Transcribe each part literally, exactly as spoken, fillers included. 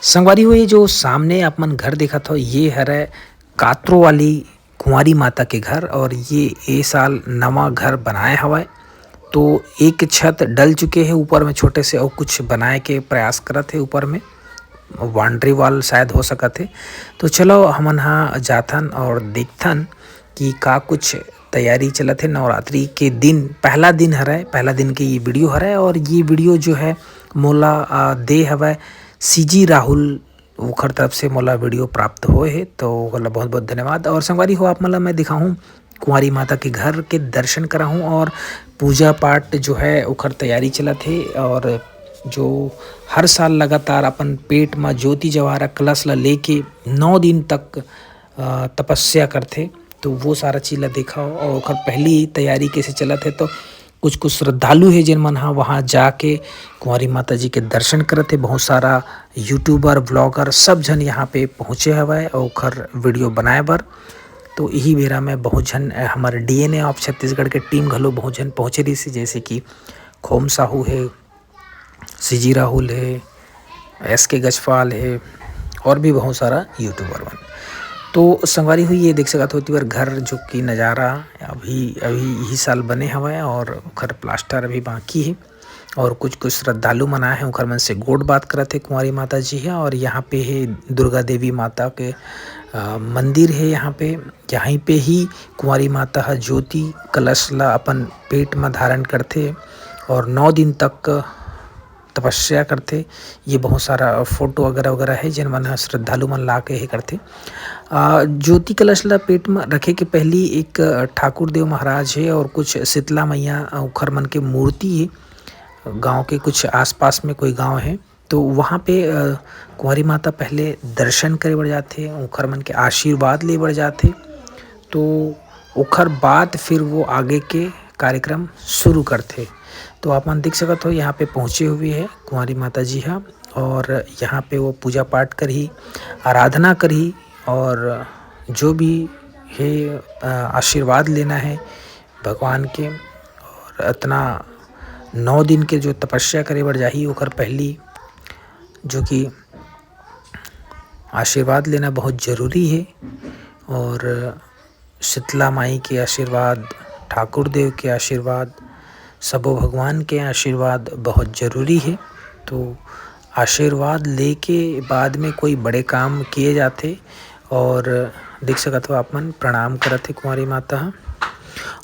संगवारी हो, ये जो सामने आप मन घर देखत हो, ये हरय कातरो वाली कुंवारी माता के घर, और ये ए साल नवा घर बनाए हवय। तो एक छत डल चुके हे ऊपर में छोटे से, और कुछ बनाए के प्रयास करत हे ऊपर में, बाउंड्री वॉल शायद हो सकत हे। तो चलो, हमन हा जाथन और देखथन कि का कुछ तैयारी चलत हे। नवरात्रि के दिन, पहला दिन हरय, पहला दिन के ये वीडियो हरय, और ये वीडियो जो है मोला, आ, दे हवय सीजी राहुल, ओखर तरफ से मोला वीडियो प्राप्त होए हे, तो ओकर ला बहुत बहुत धन्यवाद। और संगवारी हो, आप मन ला मैं दिखाहूँ कुंवारी माता के घर के दर्शन कराहूँ, और पूजा पाठ जो है ओखर तैयारी चलत हे, और जो हर साल लगातार अपन पेट म ज्योति जवारा कलश ला लेके नौ दिन तक, अ, तपस्या करथे, तो वो सारा चीज ला देखा और ओखर पहली तैयारी कैसे चलत हे। तो कुछ कुछ श्रद्धालु हे, जेन मन ह वहाँ जाके कुंवारी माता जी के दर्शन करत हे। बहुत सारा यूट्यूबर, व्लॉगर, सब झन यहाँ पे पहुँचे हवय और ओखर वीडियो बनाए बर। तो यही बेरा में बहुत झन, अ, हमर डीएनए ऑफ छत्तीसगढ़ के टीम घलो बहुत झन पहुँचे रहिस हे, जैसे कि खोम साहू हे, सीजी राहुल हे, एस के गजपाल हे, और भी बहुत सारा यूट्यूबर मन। तो संगवारी हो, ये देख सकत हो, तेवर घर जो कि नज़ारा अभी, अभी यही साल बने हवय और ओखर प्लास्टर अभी बाकी हे, और कुछ कुछ श्रद्धालु मन आए हे, ओखर मन से गोठ बात करत हे कुंवारी माता जी हे। और यहाँ पे हे दुर्गा देवी माता के, अ, मंदिर हे यहाँ पे। यहीं पे ही कुंवारी माता ह ज्योति कलश ला अपन पेट म धारण करथे और नौ दिन तक तपस्या करथे। ये बहुत सारा फोटो वगैरह वगैरह हे, जेन मन ह श्रद्धालु मन ला के हे करथे। अ, ज्योति कलश ला पेट म रखे के पहली एक ठाकुर देव महाराज हे और कुछ शीतला मैया, अ, ओखर मन के मूर्ति हे। गाँव के कुछ आसपास में कोई गाँव हे, तो वहाँ पे, अ, कुंवारी माता पहले दर्शन करे बर जाथे, ओखर मन के आशीर्वाद ले बर जाथे। तो ओखर बाद फिर वो आगे के कार्यक्रम शुरू करथे। तो आप मन देख सकत हो, यहाँ पे पहुँचे हुए हे कुंवारी माता जी ह, और यहाँ पे वो पूजा पाठ करही, आराधना करही, और जो भी हे, अ, आशीर्वाद लेना हे भगवान के। और इतना नौ दिन के जो तपस्या करे बर जाही, ओकर पहली जो कि आशीर्वाद लेना बहुत जरूरी हे, और शीतला माई के आशीर्वाद, ठाकुर देव के आशीर्वाद, सबो भगवान के आशीर्वाद बहुत जरूरी हे। तो आशीर्वाद लेके बाद में कोई बड़े काम किए जाथे। और देख सकत हो आप मन, प्रणाम करत हे कुंवारी माता ह।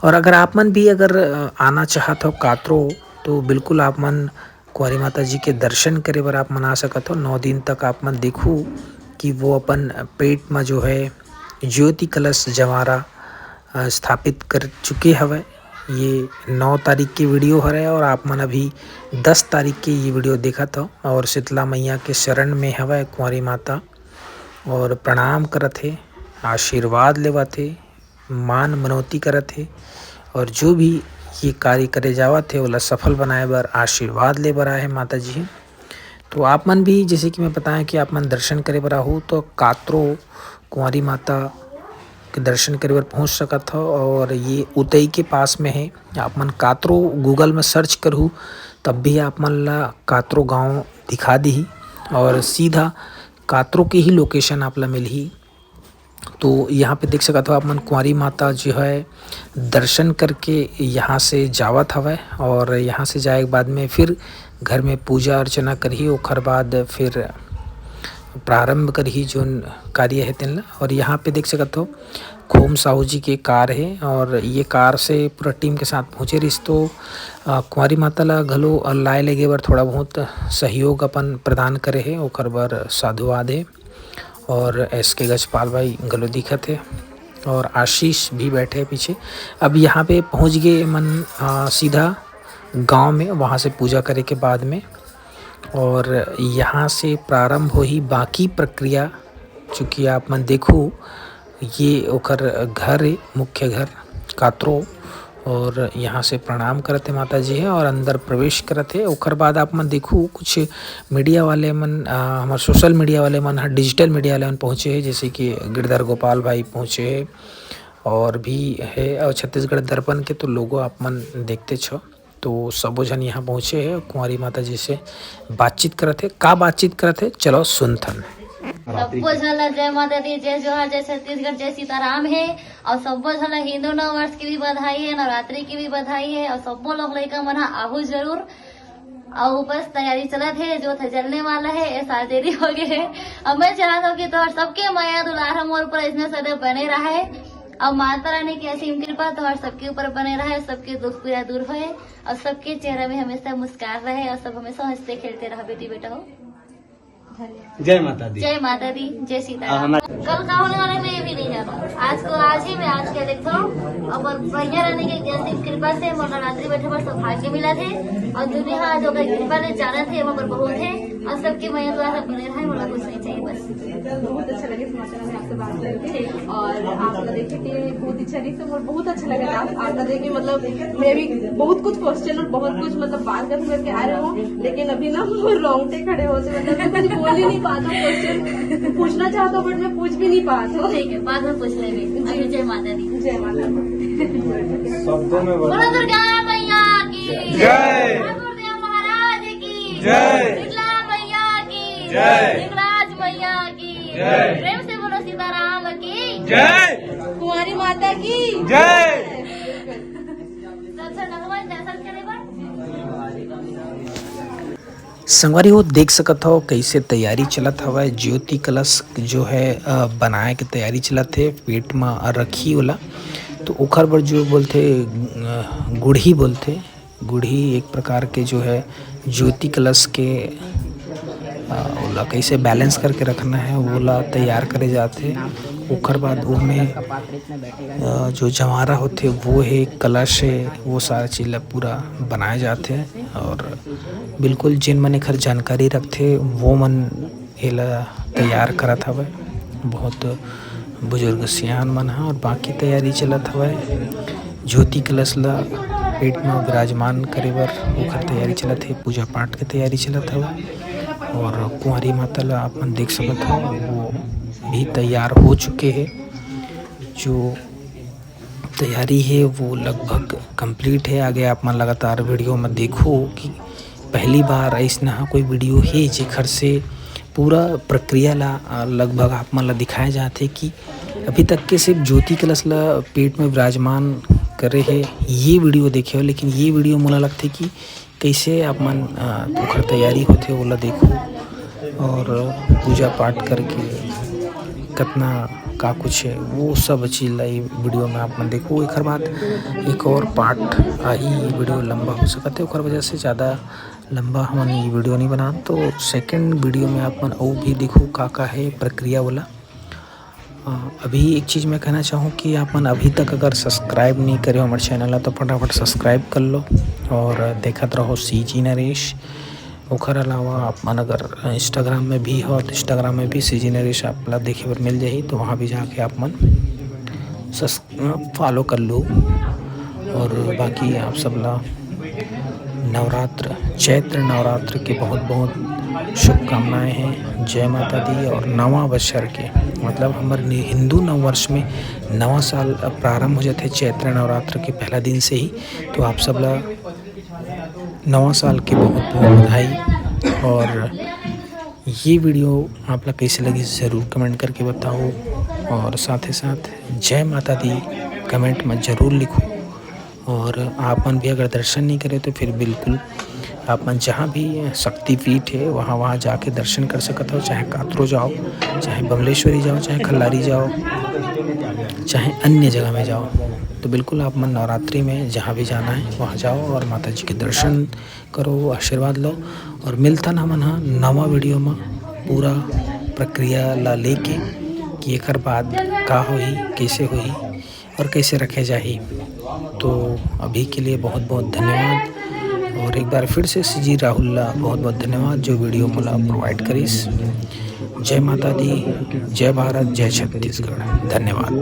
और अगर आप मन भी अगर, अ, आना चाहत हो कातरो, तो बिल्कुल आप मन कुंवारी माता जी के दर्शन करे बर आप मन आ सकत हो। नौ दिन तक आप मन देखहू कि वो अपन पेट म जो है ज्योति कलश जवारा, अ, स्थापित कर चुके हवय। ये नौ तारीख के वीडियो हरय और आप मन अभी दस तारीख के ये वीडियो देखत हो, और शीतला मैया के शरण में हवय कुंवारी माता, और प्रणाम करत हे, आशीर्वाद लेवत हे, मान मनौती करत हे, और जो भी ये कार्य करे जावत हे, ओला सफल बनाए बर आशीर्वाद ले बर आए हे माता जी। तो आप मन भी, जैसे कि मैं बताएं कि आप मन दर्शन करे बर आहू, तो कातरो कुंवारी माता के दर्शन करे बर पहुंच सकत हो, और ये उतई के पास में हे। आप मन कातरो Google में सर्च करहू, तब भी आप मन ला कातरो गांव दिखा दिही, और सीधा कातरो के ही लोकेशन आप ला मिलही। तो यहाँ पे देख सकत हो आप मन, कुंवारी माता जो है दर्शन करके यहाँ से जावत हवय, और यहाँ से जाए के बाद में फिर घर में पूजा अर्चना करही, ओखर बाद फिर प्रारंभ करही जोन कार्य हे तेन ला। और यहाँ पे देख सकत हो, खोम साहू जी के कार हे, और ये कार से पूरा टीम के साथ पहुँचे रहिस। तो, अ, कुंवारी माता ला घलो लाए लेगे बर थोड़ा बहुत सहयोग अपन प्रदान करे हे, ओखर बर साधुवाद हे। और एस के गजपाल भाई घलो दिखत हे, और आशीष भी बैठे हे पीछे। अब यहाँ पे पहुँच गे मन, अ, सीधा गांव में, वहाँ से पूजा करे के बाद में, और यहाँ से प्रारंभ होही बाकी प्रक्रिया। चूँकि आप मन देखू, ये ओकर घर हे, मुख्य घर कातरो, और यहाँ से प्रणाम करत हे माता जी हे और अंदर प्रवेश करत हे। ओकर बाद आप मन देखू, कुछ मीडिया वाले मन, अ, हमर सोशल मीडिया वाले मन ह, डिजिटल मीडिया वाले मन पहुँचे हे, जैसे कि गिरधर गोपाल भाई पहुँचे हे, और भी हे, और छत्तीसगढ़ दर्पण के तो लोगो आप मन देखते छो। तो सबो झन यहाँ पहुँचे हे, कुंवारी माता जी से बातचीत करत हे। का बातचीत करत हे, चलो सुनथन। सब्बो झन ला जय माता दी, जय जोहार, जय छत्तीसगढ़, जय सीताराम हे। और सब्बो झन ला हिंदू नव वर्ष की भी बधाई है, नवरात्रि की भी बधाई है। और सब्बो लोग लइका मन ह आहू जरूर। और बस तैयारी चलत हे, जोत ह जलने वाला है, ऐसा देरी हो गए है। अब मैं चाहत हूँ कि तोहर सबके मया दुलार ह मोर ऊपर इसने सदैव बने रहे। और माता रानी की असीम कृपा तोहर सबके ऊपर बने रहे, सबके दुख पीड़ा दूर होए और सबके चेहरा में हमेशा मुस्कान रहे और सब हमेशा हंसते खेलते रहो बेटी बेटा हो। धन्यवाद। जय माता दी। जय माता दी, जय सीताराम। हाँ, हमारे कल का होने वाला है, मैं ये भी नहीं जानता। आज को आज ही मैं आज क्या देखता हूँ। और बढ़िया रहने के जैसे कृपा से मोर नवरात्रि बैठे पर सौभाग्य मिला थे। और दुनिया आज ओकर कृपा ले जाना थे, वहाँ पर बहुत है। और सबके मया दुलार बने रहे, मोला कुछ नहीं चाहिए बस। बहुत अच्छा लगे समाचार में आपसे बात करके। और आप लोग देखे कि बहुत इच्छा रही, तो मोर बहुत अच्छा लगा आप, आपका देख के, मतलब, मैं भी बहुत कुछ क्वेश्चन और बहुत कुछ, मतलब, बात करते करके आ रहे हो, लेकिन अभी ना वो रोंगटे खड़े होते, मतलब, मैं कुछ बोल ही नहीं पाता हूँ। क्वेश्चन पूछना चाहता हूँ, बट मैं पूछ भी नहीं पाता हूँ। ठीक है, बाद में पूछ लेंगे। जी। अभी जय माता दी। जय माता दी। शब्दों में बोलो। बोलो दुर्गा मैया की जय। ठाकुर देव महाराज की जय। शीतला मैया की जय। लिंगराज मैया की जय। प्रेम से बोलो सीताराम की जय। कुंवारी माता की जय। संगवारी हो, देख सकत हो कैसे तैयारी चलत हवय। ज्योति कलश जो है, अ, बनाए के तैयारी चलत हे। पेट म रखी ओला, तो ओखर बर जो बोलथे, अ, गुड़ही बोलथे। गुड़ही एक प्रकार के जो है ज्योति कलश के, अ, ओला कैसे बैलेंस करके रखना है, ओला तैयार करे जाथे। ओखर बाद ओमे, अ, जो जवारा होथे, वो हे, कलश हे, वो सारा चीज ला पूरा बनाए जाथे। और बिल्कुल जेन मन एखर जानकारी रखथे, वो मन एला तैयार करत हवय। बहुत बुजुर्ग सियान मन ह, और बाकी तैयारी चलत हवय। ज्योति कलश ला पेट म विराजमान करे बर ओखर तैयारी चलत हे, पूजा पाठ के तैयारी चलत हवय। और कुंवारी माता ला आप मन देख सकत हो, वो भी तैयार हो चुके हे। जो तैयारी हे वो लगभग कंप्लीट हे। आगे आप मन लगातार वीडियो में देखो कि पहली बार अइसना कोई वीडियो हे जेखर से पूरा प्रक्रिया ला, अ, लगभग आप मन ला दिखाए जाथे कि अभी तक के सिर्फ ज्योति कलश ला पेट में विराजमान करे हे, ये वीडियो देखे हो। लेकिन ये वीडियो मोला लगथे कि कैसे आप मन, अ, ओखर तैयारी होथे, ओला देखो और पूजा पाठ करके कतना का कुछ है, वो सब चीज ला ये वीडियो में आप मन देखो। एकर बाद एक और पार्ट आही, ये वीडियो लंबा हो सकत है, ओकर वजह से ज़्यादा लंबा हमन ये वीडियो नहीं बनान। तो सेकंड वीडियो में आप मन अउ भी देखो का का है प्रक्रिया वाला। अ, अभी एक चीज़ मैं कहना चाहूँ कि आप मन अभी तक अगर सब्सक्राइब नहीं करे हो हमारे चैनल ला, तो फटाफट सब्सक्राइब कर लो और देखत रहो सीजी नरेश। ओखर अलावा आप मन अगर Instagram में भी हो, तो Instagram में भी सीजी नरेश आप ला देखे बर मिल जाही, तो वहाँ भी जाके आप मन सब्स-, फॉलो कर लो। और बाकी आप सब ला नवरात्र, चैत्र नवरात्र के बहुत बहुत शुभकामनाएं हैं। जय माता दी। और नवा बछर के, मतलब हमर नि-, हिंदू नववर्ष में नवा साल अब प्रारंभ हो जाथे चैत्र नवरात्र के पहला दिन से ही। तो आप सब ला नवा साल के बहुत बहुत बधाई। और ये वीडियो आप ला कैसे लगी, ज़रूर कमेंट करके बताओ। और साथ ही साथ जय माता दी कमेंट में ज़रूर लिखो। और आप मन भी अगर दर्शन नहीं करे तो फिर बिल्कुल आप मन जहाँ भी शक्तिपीठ है वहाँ, वहाँ जाके दर्शन कर सकत हो, चाहे कातरो जाओ, चाहे बमलेश्वरी जाओ, चाहे खल्लारी जाओ, चाहे अन्य जगह में जाओ, तो बिल्कुल आप मन नवरात्रि में जहाँ भी जाना है वहाँ जाओ और माता जी के दर्शन करो, आशीर्वाद लो। और मिलथन हमन ह नवा वीडियो में पूरा प्रक्रिया ला लेके कि एकर बाद का होही, कैसे होही और कैसे रखे जाही। तो अभी के लिए बहुत बहुत धन्यवाद, और एक बार फिर से सीजी राहुल ला बहुत बहुत धन्यवाद जो वीडियो मोला प्रोवाइड करिस। जय माता दी, जय भारत, जय छत्तीसगढ़। धन्यवाद।